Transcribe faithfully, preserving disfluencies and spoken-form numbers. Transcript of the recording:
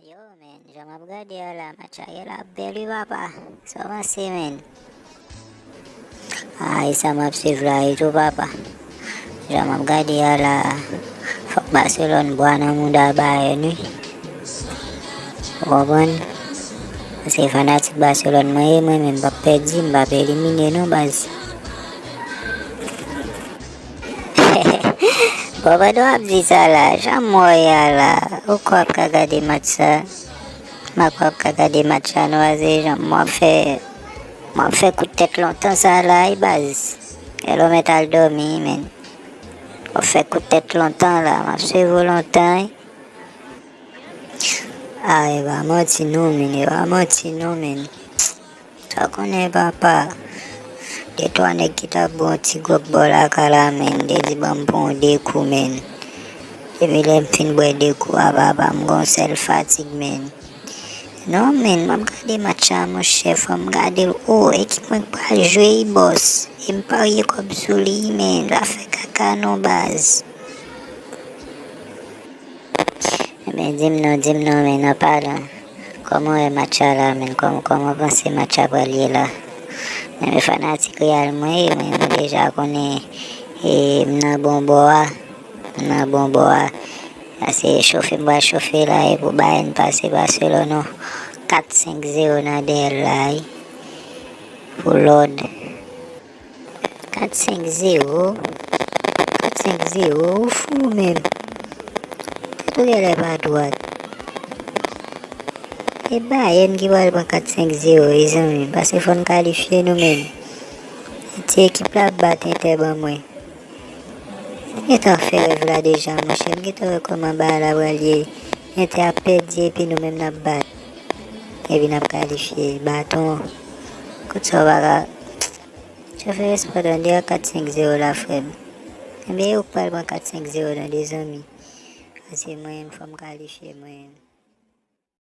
Yo, men, jan m ap gade a la, match la genlè ap bèl wi, papa. Sa w panse, men? Ay, sa m ap swiv la wi tou, papa. Jan m ap gade a la, fòk Barcelone bwa nan mouda Bayern wi. Ou konprann? Paske fanatik Barcelone mwen ye, mwen menm m p ap pèdi, m p ap elimine non, baz. Bon, pandan w ap di sa la, jan m wè w ye a la, ou kwè w ap ka gade match sa? M pa kwè w ap ka gade match sa non, paske jan m wè w ap fè, m wè w ap fè kout tèt lontan sa la wi, baz. Genlè w mèt al dòmi, men. W ap fè kout tèt lontan la, m ap swiv ou lontan wi. Ah, e pa manti non, men, e pa manti non, men. Sa w konnen, papa. De twa nèg ki t ap bwè yon ti gwòg bò lakay la, men, te di ban m pran yon de kou, men. Depi lè m fin bwè de kou a, papa, m gon sèl fatig, men. Non, men, m ap gade match la, monchè, fò m gade l. Oh, ekip mwen k pral jwe, wi, bòs. E m parye kòb sou li, men, zafè kaka non, baz. Ebyen, di m non, di m non, men, an palan, kòman w wè match la la, men? Kòman, kòman w panse match la pral ye la? Men, men fanatik Real mwen ye, men, ou deja konnen, e, m nan bon bò a, m nan bon bò a. Sa se chofe m pral chofe la, e pou Bayern pase Barcelone, non. Kat senk zewo nan dèyè l la, wi. Pou lòd. Kat senk zewo. Kat senk zewo, ou fou menm. Tèt ou genlè pa dwat. E Bayern ki pral pran kat senk zewo, wi, zanmi. Paske fò n kalifye nou menm. Ti ekip la ap bat Inter ban mwen. M gentan fè rèv la deja, monchè. M gentan wè kòman bagay la pral ye. Inter ap pèdi epi nou menm n ap bat. Epi n ap kalifye. Baton. Kout sa w pa ka. Chofe respè w tande a kat senk zewo la, frè m. Ebyen, yo k pral pran kat senk zewo tande, zanmi. Paske mwen, fò m kalifye, mwen.